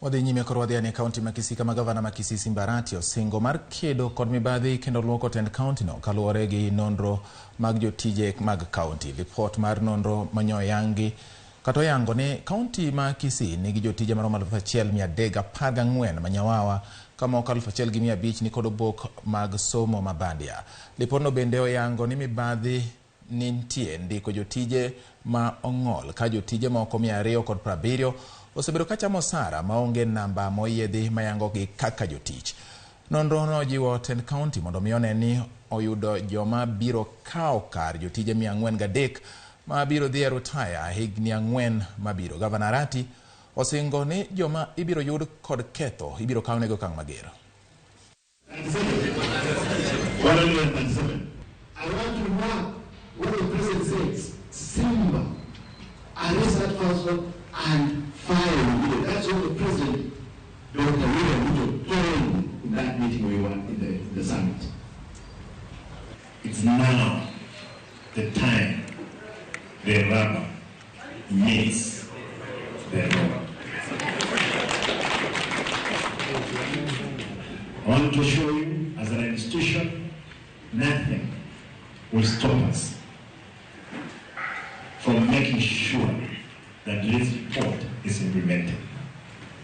Wadhi nyime koro wadhi ane kaunti ma Kisii kama gavana ma Kisii Simba Arati osingo mar kedo kod mibadhi kendo luoko tend kaunti no kaluwore gi nonro mag jotije mag kaunti. Lipot mar nonro manyoyangi kata oyango ni kaunti ma Kisii nigi jotije maromo 1314 manyawawa ka moko 1500 nikod obok mag somo mabandia. Lipodno bende oyango ni mibadhi nintie ndiko jotije ma ong'ol ka jotije moko 270 osebedo ka chamo osara maonge namba moyiedhi mayangogi kaka jotich. Nonro nojiwo tend kaunti mondo mi one ni oyudo joma biro kawo kar jotije 403 ma biro dhi e rutaya higni 4 mabiro. Gavana Arati osingo ni joma ibiro yud kod ketho ibiro kawnego okang' mager. 137. I want to mark what the president said. Simba, arrest that person and fire him. That's what the president, Dr. William Ruto, told in that meeting we were in the summit. It's now the time the rubber meets the road. I want to show you, as an institution, nothing will stop us from making sure that this report is implemented.